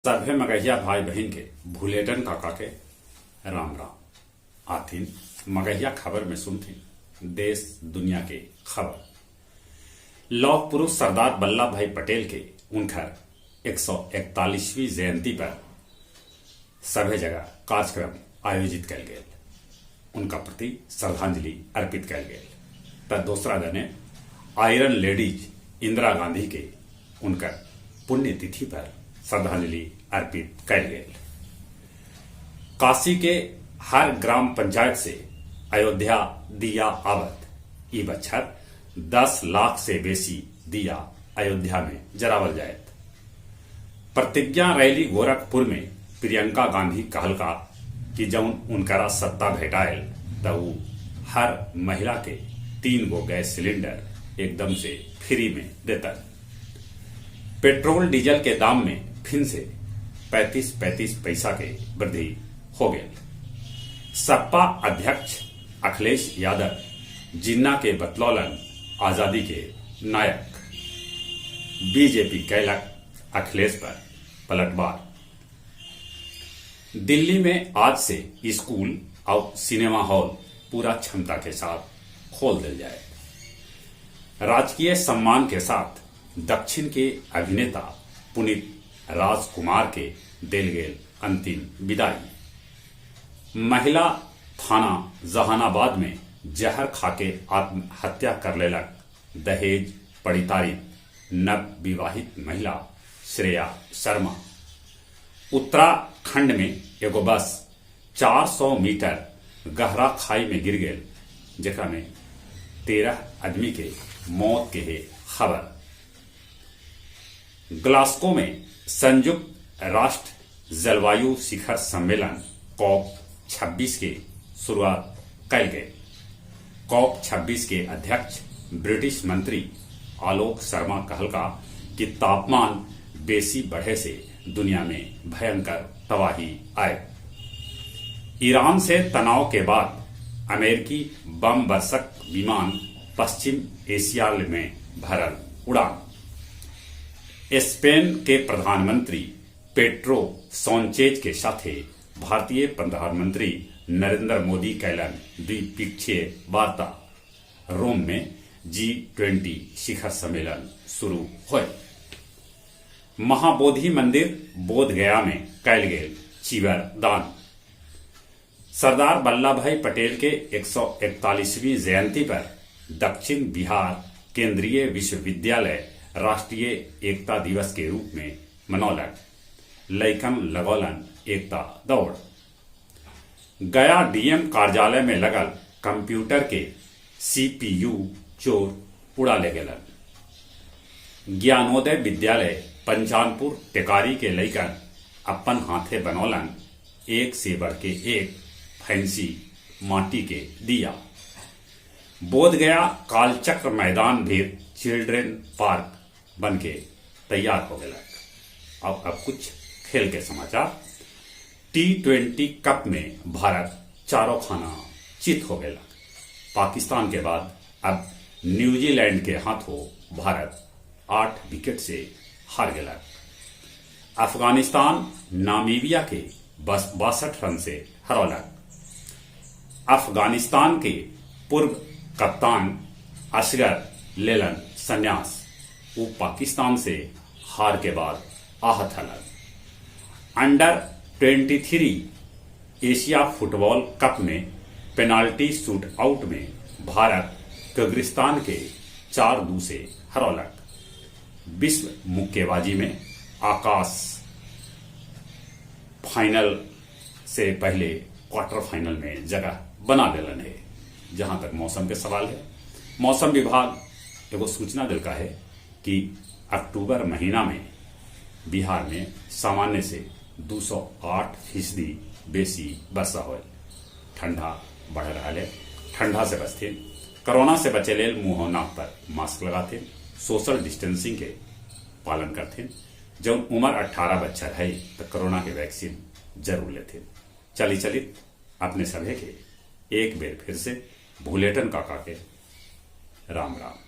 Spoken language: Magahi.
सभे मगहिया भाई बहिन के भुलेटन काका के राम राम। आथिन मगहिया खबर में सुनथिन देश दुनिया के खबर। लौह पुरुष सरदार वल्लभ भाई पटेल के उनकर 141वीं जयंती पर सभे जगह कार्यक्रम आयोजित कयल गेल। उनका प्रति श्रद्धांजलि अर्पित कयल गेल। त दूसरा दने आयरन लेडीज इंदिरा गांधी के उनकर पुण्यतिथि पर श्रद्धांजलि अर्पित कयल गेल। काशी के हर ग्राम पंचायत से अयोध्या दिया आवत। ई बच्छर 10 लाख से बेसी दिया अयोध्या में जरावल जायत। प्रतिज्ञा रैली गोरखपुर में प्रियंका गांधी कहलका कि जौन उनकरा सत्ता भेटायल त ऊ हर महिला के 3 गो गैस सिलेंडर एकदम से फ्री में देतन। पेट्रोल डीजल के दाम में फिर से 35-35 पैसा के वृद्धि हो गई। सपा अध्यक्ष अखिलेश यादव जिन्ना के बतलौलन आजादी के नायक। बीजेपी कैलक अखिलेश पर पलटवार। दिल्ली में आज से स्कूल और सिनेमा हॉल पूरा क्षमता के साथ खोल दिल जाए। राजकीय सम्मान के साथ दक्षिण के अभिनेता पुनीत राजकुमार के दिल गेल अंतिम विदाई। महिला थाना जहानाबाद में जहर खाके आत्महत्या कर लेलक दहेज परितारित नव विवाहित महिला श्रेया शर्मा। उत्तराखंड में एगो बस 400 मीटर गहरा खाई में गिर गेल, जेकरा में 13 आदमी के मौत के है खबर। ग्लास्को में संयुक्त राष्ट्र जलवायु शिखर सम्मेलन कॉप 26 के शुरुआत कयल गए। कॉप 26 के अध्यक्ष ब्रिटिश मंत्री आलोक शर्मा कहलका कि तापमान बेसी बढ़े से दुनिया में भयंकर तबाही आए। ईरान से तनाव के बाद अमेरिकी बम वर्षक विमान पश्चिम एशिया में भरल उड़ान। स्पेन के प्रधानमंत्री पेड्रो सांचेज के साथे भारतीय प्रधानमंत्री नरेंद्र मोदी कैलन द्विपक्षीय वार्ता। रोम में G20 शिखर सम्मेलन शुरू होय। महाबोधि मंदिर बोध गया में कैल गेल चीवर दान। सरदार वल्लभ भाई पटेल के 141वीं जयंती पर दक्षिण बिहार केंद्रीय विश्वविद्यालय राष्ट्रीय एकता दिवस के रूप में मनौलक। लैकन लगौलन एकता दौड़। गया डीएम कार्यालय में लगल कंप्यूटर के सीपीयू चोर उड़ा ले गेलन। ज्ञानोदय विद्यालय पंचानपुर टेकारी के लैकन अपन हाथे बनौलन एक से बढ़ के एक फैंसी माटी के दिया। बोध गया कालचक्र मैदान भी चिल्ड्रेन पार्क बन के तैयार हो गया। अब कुछ खेल के समाचार। T20 cup में भारत चारों खाना चित हो गया। पाकिस्तान के बाद अब न्यूजीलैंड के हाथों भारत 8 विकेट से हार गया। अफगानिस्तान नामीबिया के बस 62 रन से हरौलक। अफगानिस्तान के पूर्व कप्तान असगर लेलन संन्यास। वो पाकिस्तान से हार के बाद आहत हलन। अंडर 23 एशिया फुटबॉल कप में पेनाल्टी शूट आउट में भारत किर्गिस्तान के 4-2 से हरौलक। विश्व मुक्केबाजी में आकाश फाइनल से पहले क्वार्टर फाइनल में जगह बना लेलन है। जहां तक मौसम के सवाल है, मौसम विभाग एगो सूचना दिलका है कि अक्टूबर महीना में बिहार में सामान्य से 208% बेसी वर्षा होल। ठंडा बढ़ रहा है, ठंडा से बचते, कोरोना से बचे लेल मुंह और नाक पर मास्क लगाते, सोशल डिस्टेंसिंग के पालन करते। जब उम्र 18 बच्चर है तो कोरोना के वैक्सीन जरूर लेते। चली चली अपने सभे के एक बेर फिर से भूलेटन काका के राम राम।